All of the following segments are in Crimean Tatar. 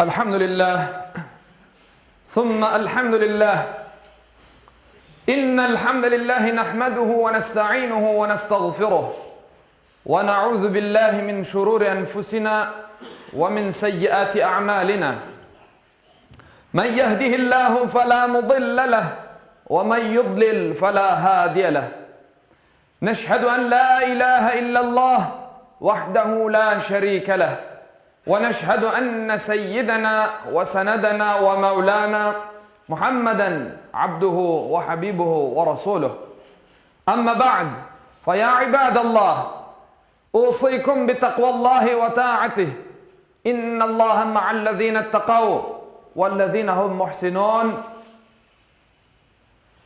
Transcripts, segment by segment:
الحمد لله ثم الحمد لله إن الحمد لله نحمده ونستعينه ونستغفره ونعوذ بالله من شرور أنفسنا ومن سيئات أعمالنا من يهده الله فلا مضل له ومن يضلل فلا هادي له نشهد أن لا إله إلا الله وحده لا شريك له ونشهد أن سيدنا وسندنا ومولانا محمدا عبده وحبيبه ورسوله أما بعد فيا عباد الله أوصيكم بتقوى الله وطاعته إن الله مع الذين اتقوا والذين هم محسنون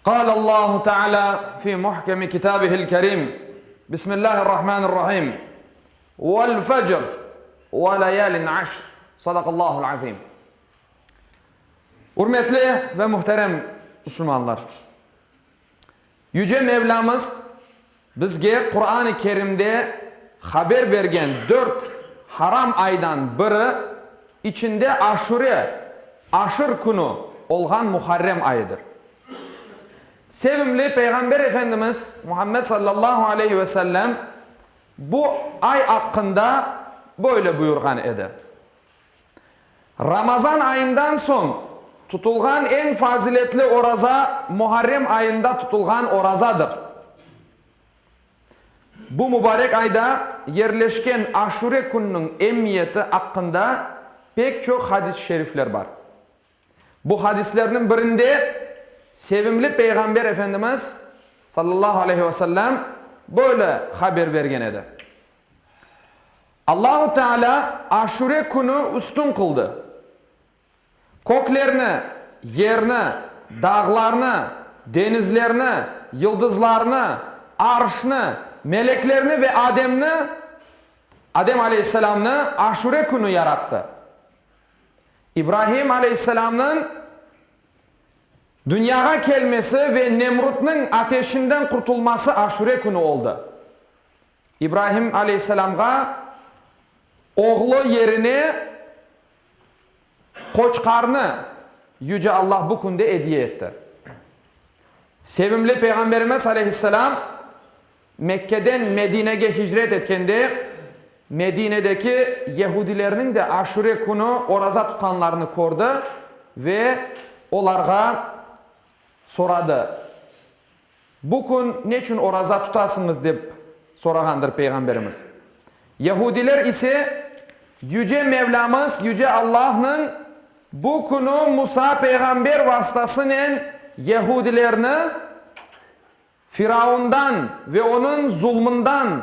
قال الله تعالى في محكم كتابه الكريم بسم الله الرحمن الرحيم والفجر وليال عشر صدق الله العظيم Ürmetli ve muhterem musulmanlar! Yüce Mevlamız bizge Quran-ı Kerimde haber bergen dört haram aydan biri, içinde Aşure, Aşır künü, olğan Muharrem ayıdır. Sevimli Peyğamber Efendimiz Muhammed sallallahu aleyhi ve sellem bu ay aqqında böyle buyurğan edi, Ramazan ayından soñ tutulğan eñ faziletli oraza Muharrem ayında tutulğan orazadır. Bu mubarek ayda yerleşken Aşure kününiñ emiyeti aqqında pek çoq hadis-i şerifler bar. Bu hadislerniñ birinde sevimli Peyğamber Efendimiz, sallallahu aleyhi ve sellem, böyle haber bergen edi, Allahu Teala Aşure künü üstün qıldı. Köklerni, yerni, dağlarnı, deñizlerni, yıldızlarnı, Arşnı, meleklerni ve Ademni, Adem aleyhisselamnı, Aşure künü yarattı. İbrahim aleyhisselamnıñ dünyağa kelmesi ve Nemrutnıñ ateşinden qurtulması Aşure künü oldı. İbrahim aleyhisselamğa oğlu yerine qoçqarnı Yüce Allah bu künde ediye etti. Sevimli Peyğamberimiz aleyhisselam Mekkeden Medinege hicret etkende, Medinedeki yehudilerniñ de Aşure künü oraza tutqanlarını kördi ve olarğa soradı, Bu kün neçün oraza tutasıñız dep sorağandır Peyğamberimiz. Yehudiler ise Yüce Mevlamız, Yüce Allahnıñ bu künü Musa peyğamber vasıtasınen yehudilerni Firaundan ve onıñ zulmından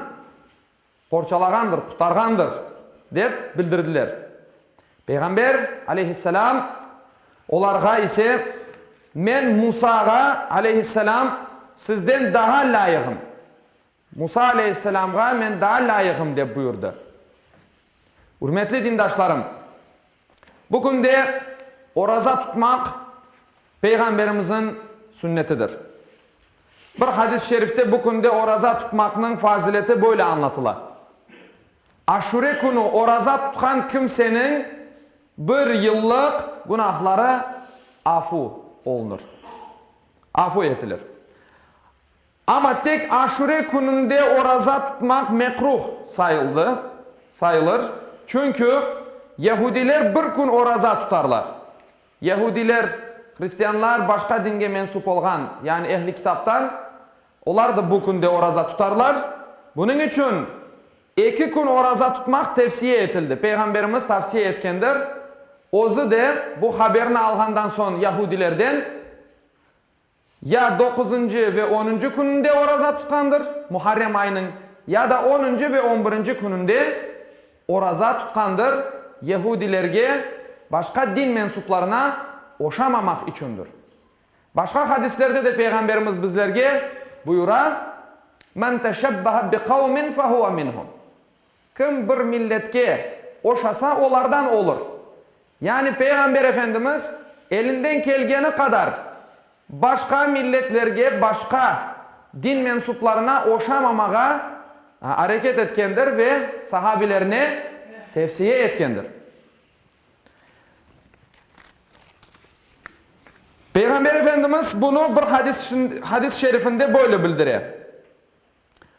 qorçalağandır, qurtarğandır, dep bildirdiler. Peyğamber, aleyhisselâm, olarğa ise, Men Musağa, aleyhisselâm, sizden daa lâyığım. Musa, aleyhisselâmğa, men daa lâyığım, dep buyurdı. Ürmetli dindaşlarım, bu künde oraza tutmaq Peyğamberimizniñ sünnetidir. Bir hadis-i şerifte bu künde oraza tutmaqnıñ fazileti böyle añlatıla, Aşure künü oraza tutqan kimseniñ bir yıllıq günahları afu olunır, afu etilir. Amma tek Aşure kününde oraza tutmaq mekruh sayıldı, sayılır, çünki yehudiler bir kün oraza tutarlar. Yehudiler, hristianlar, başqa dinge mensup olğan, yani ehli kitaptan, olar da bu künde oraza tutarlar. Bunıñ içün eki kün oraza tutmaq tevsiye etildi, Peyğamberimiz tavsiye etkendir. Özü de bu haberni alğandan soñ yahudilerden, Ya doquzıncı ve onuncı kününde oraza tutqandır, Muharrem ayınıñ, ya da onuncı ve on birinci kününde oraza tutqandır, yehudilerge, başqa din mensuplarına oşamamaq içündir. Başqa hadislerde de Peyğamberimiz bizlerge buyura, Men teşebbehe biqavmin fehuve minhum. Kim bir milletke oşasa, olardan olur. Yani Peyğamber Efendimiz elinden kelgeni qadar başqa milletlerge, başqa din mensuplarına oşamamağa areket etkendir ve sahabilerine tevsiye etkendir. Peyğamber Efendimiz bunı bir hadis-i şerifinde böyle bildire,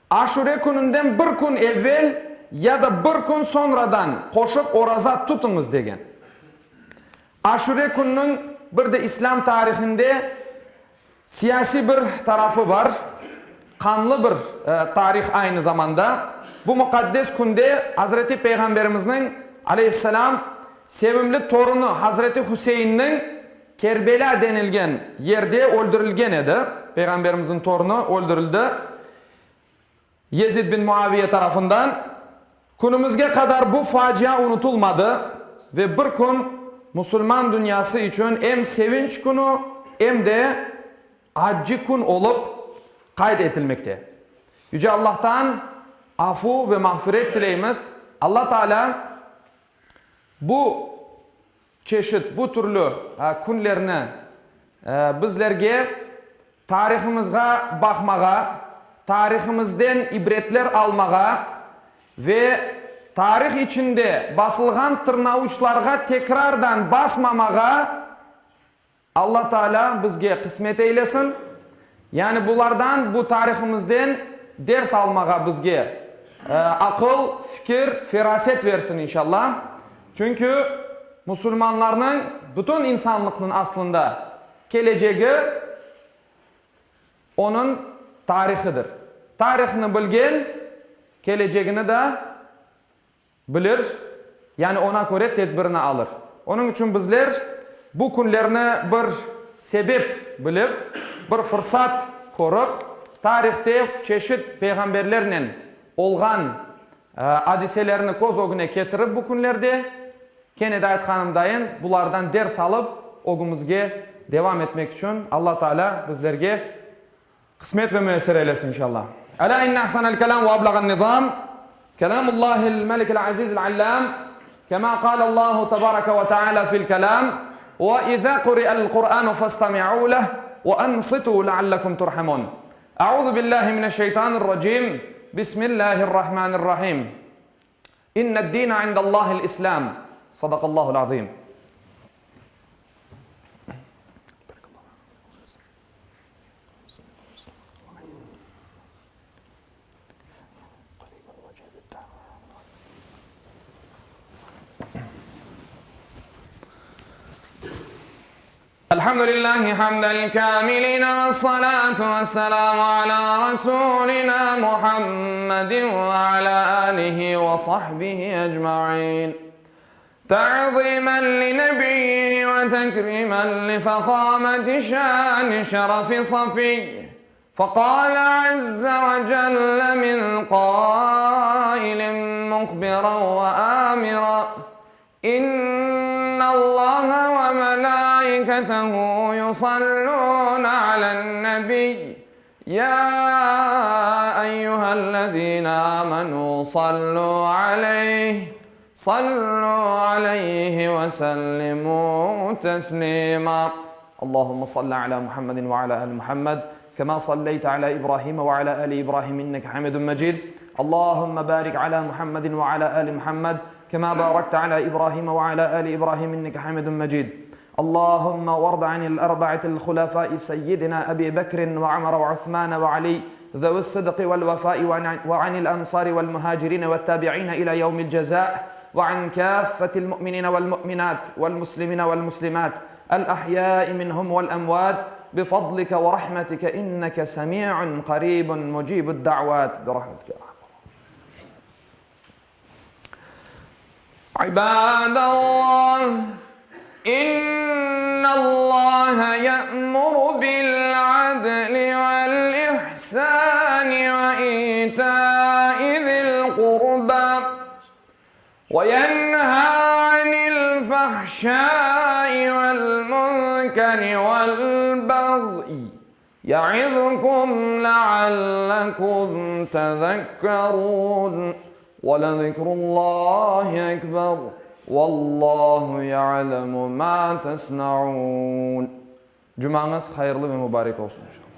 Aşure kününden bir kün evel ya da bir kün soñradan qoşıp oraza tutuñız degen. Aşure kününiñ bir de İslâm tarihinde siyasiy bir tarafı bar, qanlı bir tarih aynı zamanda. Bu muqaddes künde Hazreti Peyğamberimizniñ, aleyhisselâm, sevimli torunı Hazreti Hüseyinniñ Kerbelâ denilgen yerde öldürilgen edi. Peyğamberimizniñ torunı öldürildi Yezid bin Muaviye tarafından. Künümizge qadar bu facia unutılmadı ve bir kün musulman dünyası içün em sevinç künü, em de accı kün olıp qayd etilmekte. Yüce Allahtan afu ve mağfiret tileymiz. Alla Taalâ bu çeşit, bu türlü künlerni bizlerge tarihımızğa baqmağa, tarihımızden ibretler almağa ve tarih içinde basılğan tırnavuçlarğa tekrardan basmamağa Alla Taalâ bizge qısmet eylesin. Yani bulardan, bu tarihımızden ders almağa bizge aqıl, fikir, feraset versin inşalla. Çünki musulmanlarnıñ, bütün insanlıqnıñ aslında kelecegi onıñ tarihidir. Tarihni bilgen kelecegini da Bilir, yani ona köre tedbirini alır. Onıñ içün bizler bu künlerni bir sebep bilip, bir fırsat körip, tarihte çeşit peyğamberlernen olğan adiselerni köz ögüne ketirip bu künlerde, kene de aytqanımdayın, bulardan ders alıp, ögümizge devam etmek içün Alla Taalâ bizlerge Qısmet ve müyesser eylesin inşallah. Elâ inne ahsanel kelâm ve ablağan nizâm kelâmullâhil melikil azîzil allâm kemâ kâlellâhu tebâreke ve teâlâ fil kelâm ve izâ kuri'el Kur'ânu festemi'û leh ve ansitû leallekum turhamûn. Eûzü billâhi mineşşeytanirracîm. Bismillâhirrahmânirrahîm. İnned-dîne indellâhil İslâm. Sadakallâhul azîm. Elhamdülillahi hamdel kâmiline vessalâtu vesselâmu alâ rasûlinâ Muhammedin ve alâ âlihi ve sahbihi ecmaîn. Ta'zîmen li nebiyyihi ve tekrîmen li fehâmeti şâni şerefi safiyyi. Fekâle azze ve celle min kâilin muhbiran ve âmiran, İnnallâhe ve melâiketehu yusallûne alen-nebiy, yâ eyyühellezîne âmenû sallû aleyh, sallû aleyhi ve sellimû teslîmâ. Allahümme salli alâ Muhammedin ve alâ âli Muhammed, kemâ salleyte alâ İbrahîme ve alâ âli İbrahîm inneke hamidun mecîd. Allahümme bârik alâ Muhammedin ve alâ âli Muhammed, kemâ bârekte alâ İbrahîme ve alâ âli İbrahîm inneke hamidun mecîd. Allahümme vardı anil erba'atil hulefâi seyyidina Ebî Bekrin ve Ömer ve Osman ve Alî zevi's sıdqi vel vefâi ve anil ensâri vel muhâcirîne ve't-tâbi'îne ilâ yevmil cezâ ve an kâffetil mu'minîne vel mu'minât vel muslimîne vel muslimât el-ahyâi minhum vel-emvât bifadlike ve rahmetike inneke semî'un qarîbun mucîbud-da'vât birahmetike ya erhamer İbâdallah, İnnallâhe ye'muru bil-adli vel-ihsâni ve îtâi zil-qurbâ ve yenhâ anil-fahşâi vel-munkeri vel-bagyi Ya'izukum leallekum tezekkerun Ve lezikrullahi ekber Vallahu ya'lemu ma tesna'un Cumañız hayırlı ve mübarek olsun inşallah.